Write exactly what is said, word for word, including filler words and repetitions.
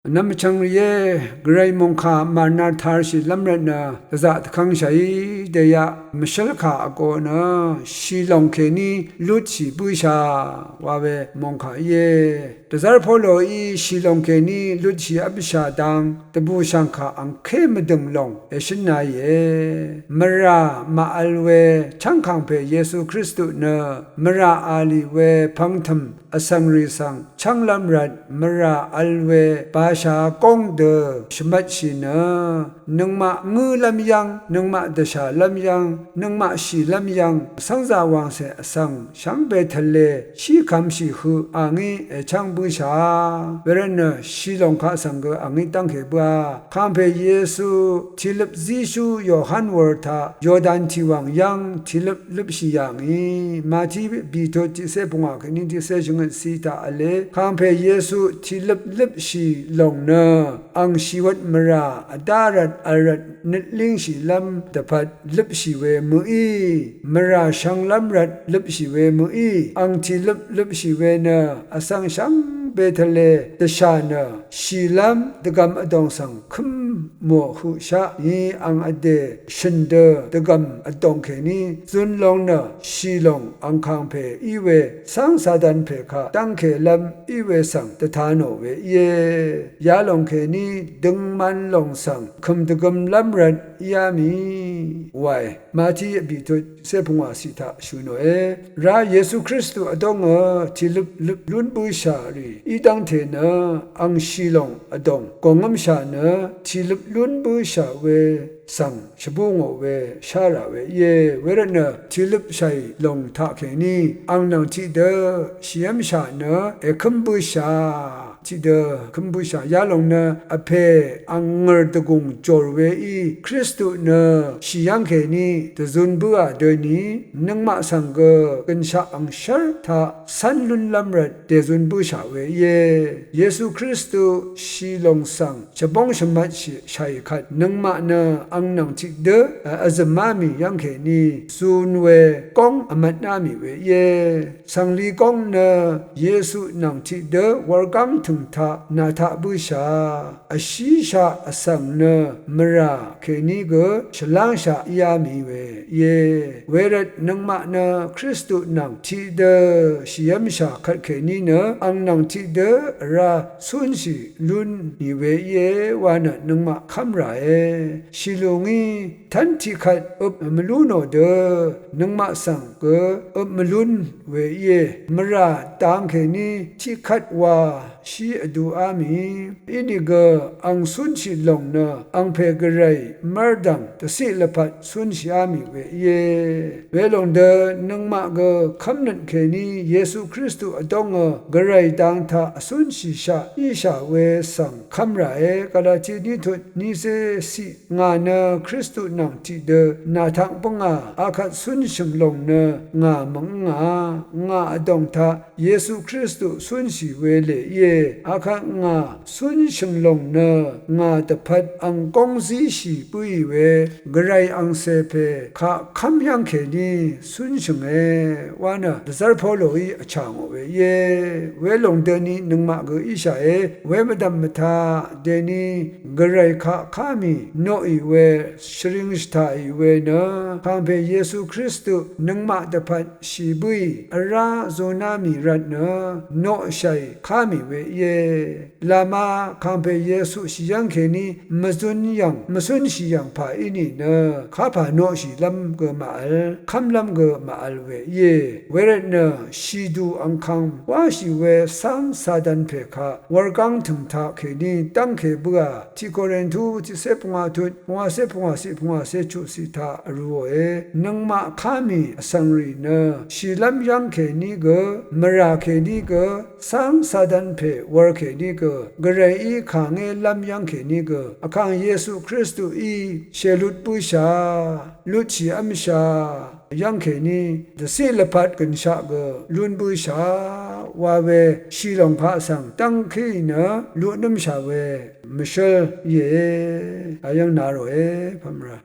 Vnvm vchvng rìé, Gvray mòngkà màrnar tarshìlv́m rvtnø dvzaq dvkv́ngshàí dèyaq mvshv́lkà vgo nø shì lòng kèní lutshì bǿshà wa we mòngkà íe. Dvzv́r Poloí shì lòng kèní lutshì v́mshà dang dvbùshv̀ngkà angké mvdø̀ng lòng èshǿnāìe. Mvrà màvl we chv́ng kàngpè Yesu Kristu nø mvrà a lì we pv̄ngtø̀m vsvng rì svng chv́nglv́m rvt mvrà vl we bashà góng dø shvmvtshì nø nøngmaq ngǿlv́m yv́ng, nøngmaq dvshàlv́m yv́ng, nøngmaq shìlv́m yv́ng, vsv́ngzà wàngcè vsvng shvngbe tvle shí kvmshì høq a ngí èchv́ng bǿshà. Wervtnø shì lòng kaq svng gø a ngí dv́ngke bǿà. Kàngpè Yesu tìløp zíshú Yohan wur taq Yordan tìwàng yv́ng tìløp løpshì yà ngì. Mati bìtut tiqcé pungwà kèní tiqcé shvngøt ciq taq v̄le. Kàngpè Yesu tìløp løpshì lòng nø ang shìwøt mvrà vdá rvt vl rvt nøt língshìlv́m dvpvt løpshì we mø̀í, mvrà shvnglv́m rvt løpshì we mø̀í, ang tìløp løpshì we nø vsvng shvngbe tvle dvshà nø shìlv́m dvgv̀m vdòng svng kǿm mò høqshaq ni ang vdè shø̀n dø dvgv̀m vdòng kèní zun long nø shì lòng ang kàngpè í we cv́ng Satan pè kaq dv́ngkelv́m í we svng dvta nò we íe. Yalòng kèní døngman lòng svng kø̀m dvgømlv́m rvt íá mì wae. Mati bìtut cé pungwà ciq taq shø̀ nòe. Vrá Yesu Kristu vdóngø tìløp løp lún bǿshà rì í dv́ngte nø ang shì lòng vdòng gòngv́mshà nø tìløp lún bǿshà we svng shvbú ngò we shá rà we íe. Wervtnø tìløpshàì lòng taqkèní ang nvng tiqdø shìv́mshà nø èkǿm bǿshà, tiqdø kǿm bǿshà yalòng nø vpè ang ngø̀r dvgùng jòr weí Kristu nø shì yv́ng kèní dvzun bǿà døni nøngmaq svng gø gønshaq angshv́r taq cv́n lúnlv́m rvt dèzun bǿshà we íe. Yesu Kristu shì lòng svng shvbóng shvmvtshì shàì kvt nøngmaq nø ang nvng tiqdø vzø̀má mì yv́ng kèní zun we góng vmvtná mì we íe. Svngli góng nø Yesu nvng tiqdø wurgáng tø̀ng taq nàtaq bǿshà, vshíshaq vsvng nø mvrà kèní gø shvlángshaq íá mì we íe. Wervt nøngmaq nø Kristu nvng tiqdø shìv́mshà kvtkèní nø ang nvng tiqdø vrá cúnshì lún nì we íe wa nø nøngmaq kv́m ràe. Shì lù ngí tv́n tiqkvt øp mvlú nò dø nøngmaq svng gø øp mvlún we íe. Mvrà dang kèní tiqkvt wa shí vduá mì ínìgø ang cúnshì lòng nø angpè Gvray mv́rdv̀ng dvciq lvpat cúnshìá mì we íe. Welòng dø nøngmaq gø kv́mnøt kèní Yesu Kristu vdóngø Gvray dang taq vcúnshìshaq íshà we svng kv́m ràe. Galati ní tut nícé ciq ngà nø Kristu nvng tiqdø nàtaq bǿngà akvt cúnshø̀ng lòng nø ngà mv̀ngǿngà. Ngà vdòng taq Yesu Kristu cúnshì we lè íe. Akvt ngà cúnshø̀ng lòng nø ngà dvpvt ang góng zíshì bǿì we Gvray angcè pè kaq kv́m yv́ng kèní cúnshø̀nge wa nø dvzv́r Poloí vchà ngò we íe. Welòng døni nøngmaq gø íshàe. Wemvdv̀m mvtaq dèni Gvray kaq ká mì noqì we shvring shvtaqì we nø kàngpè Yesu Kristu nøngmaq dvpvt shì bǿì vrá zuná mì rvtnø noqshàì ká mì we íe. Lama kàngpè Yesu shì yv́ng kèní mvzún yv̀ng mvcúnshì yv̀ng pà í nìnø kapà noqshìlv́m gø màvl, kv́mlv́m gø màvl we íe. Wervtnø shìdù angkang wáshì we cáng Satan pè kaq wurgáng tø̀ng taq kèní dv́ngke bǿà. Tiq Korintu tiqcé pungwà tut pungwàcé pungwàciq pungwàcé chuqciq taq vrūòe. Nøngmaq ká mì vsvng rì nø shìlv́m yv́ng kèní gø, mvrà kèní gø, cáng Satan pè wur kèní gø, Gvrayí kàngélv́m yv́ng kèní gø, vkàng Yesu Kristuí shèlut bǿshà, lutshì v́mshà yv́ng kèní dvciq lvpat gø̀nshaq gø lún bǿshà wa we shì lòng kaq svng dv́ngkíì nø lutnǿmshà we mvshǿl íe. Ayv́ng na ròe pv̀mrà.